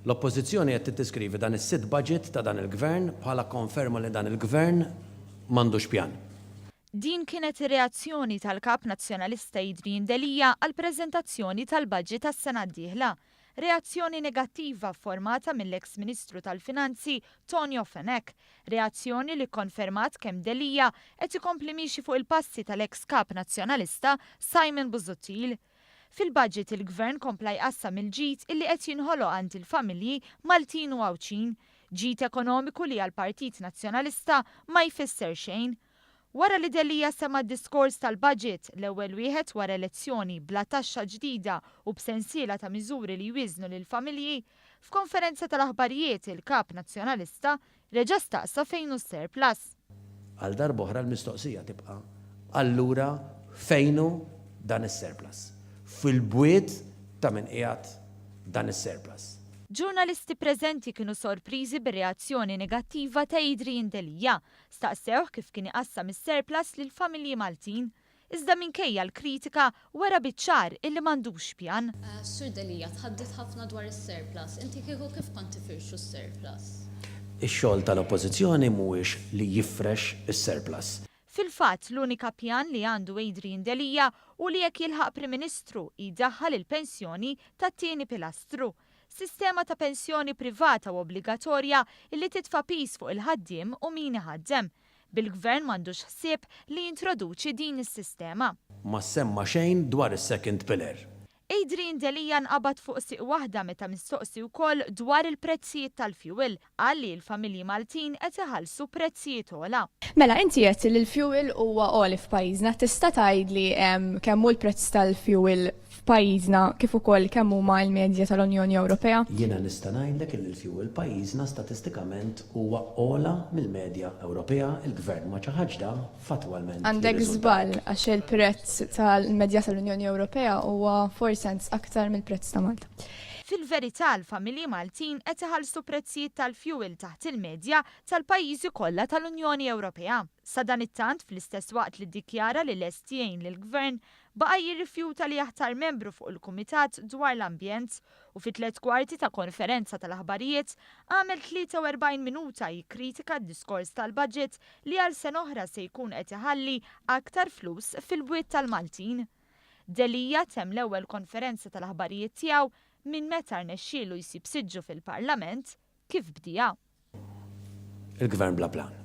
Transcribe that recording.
L-Oppożizzjoni qed tiddeskrivi dan is-sitt budget ta' dan il-Gvern bħala konferma li dan il-Gvern m'għandux pjan. Din kienet ir-reazzjoni tal-Kap Nazzjonalista Adrian Delia għall-preżentazzjoni tal-budget għas-sena d-dieħla. Reazzjoni negattiva fformata mill-eks Ministru tal-Finanzi Tonio Fenech. Reazzjoni li kkonfermat kemm Delia qed ikompli miexi fuq il-passi tal-eks Kap Nazzjonalista Simon Busuttil. Fil-budget il-Gvern kompla jqassam il-ġid illi qed jinħoloq għand il-familji Maltin u Għawdxin. Ġid ekonomiku li għall-Partit Nazzjonalista ma jfisser xejn. Wara li Delia sema' d-diskors tal-budget, l-ewwel wieħed wara elezzjoni bla taxxa ġdida u b'sensiela ta' miżuri li jwieżnu lill-familji, f'konferenza tal-aħbarijiet il-Kap Nazzjonalista Reġa' staqsa fejn hu s-surplus. Għal darb'oħra l-mistoqsija tibqa', allura fejn hu dan is-surplus? Fil-bwiet ta' min qiegħed dan is-surplus? Ġurnalisti preżenti kienu sorpriżi bir-reazzjoni negattiva ta' Adrian Delia. Staqsewh kif kien iqassam is-surplus lill-familji Maltin. Iżda minkejja l-kritika, wera biċ-ċar illi m'għandux pjan. Sur Delia, tħaddit ħafna dwar is-surplus. Inti kieku kif kont tifirxu s-surplus? Ix-xogħol tal-Oppożizzjoni mhuwiex li jifrex is-surplus. Fil-fatt, l-unika pjan li għandu Adrian Delia hu li jekk jilħaq Prim Ministru, jdaħħal il-pensjoni tat-tieni pilastru. Sistema ta' pensjoni privata u obbligatorja illi titfa' piż fuq il-ħaddiem u min iħaddem. Bil-Gvern m'għandux ħsieb li jintroduċi din is-sistema. Ma ssemma xejn dwar is-second pillar. Adrian Delia nqabad fuq sieq waħda meta mistoqsi wkoll dwar il-prezzijiet tal-fuel. Qal li l-familji Maltin qed iħallsu prezzijiet ogħla. Mela, inti għedt li l-fuel huwa għoli f'pajjiżna. Tista' tgħidli kemm hu l-prezz tal-fuel f'pajjiżna kif ukoll kemm huma l-medja tal-Unjoni Ewropea? Jiena nista' ngħidlek illi l-fuel pajjiżna statistikament huwa ogħla mill-medja Ewropea, il-Gvern ma ċaħadx da, fattwalment Għandek jirriżulta żball hekk. għax il-prezz tal-medja tal-Unjoni Ewropea huwa 4 cents aktar mill-prezz ta' Malta. Fil-verità l-familji Maltin qed iħallsu prezzijiet tal-fuel taħt il-medja tal-pajjiżi kollha tal-Unjoni Ewropea. Sadanittant, fl-istess waqt li ddikjara li lest jgħin lill-Gvern Baqa' jirrifjuta li jaħtar membru fuq il-Kumitat dwar l-Ambjent u fi tlett kwarti ta' konferenza tal-aħbarijiet għamel 43 minuta jikkritika d-diskors tal-budget li għal sena oħra se jkun qed iħalli aktar flus fil-bwiet tal-Maltin. Delia temm l-ewwel konferenza tal-aħbarijiet tiegħu minn meta rnexxielu jsib siġġu fil-Parlament kif bdieha. Il-Gvern bla plan.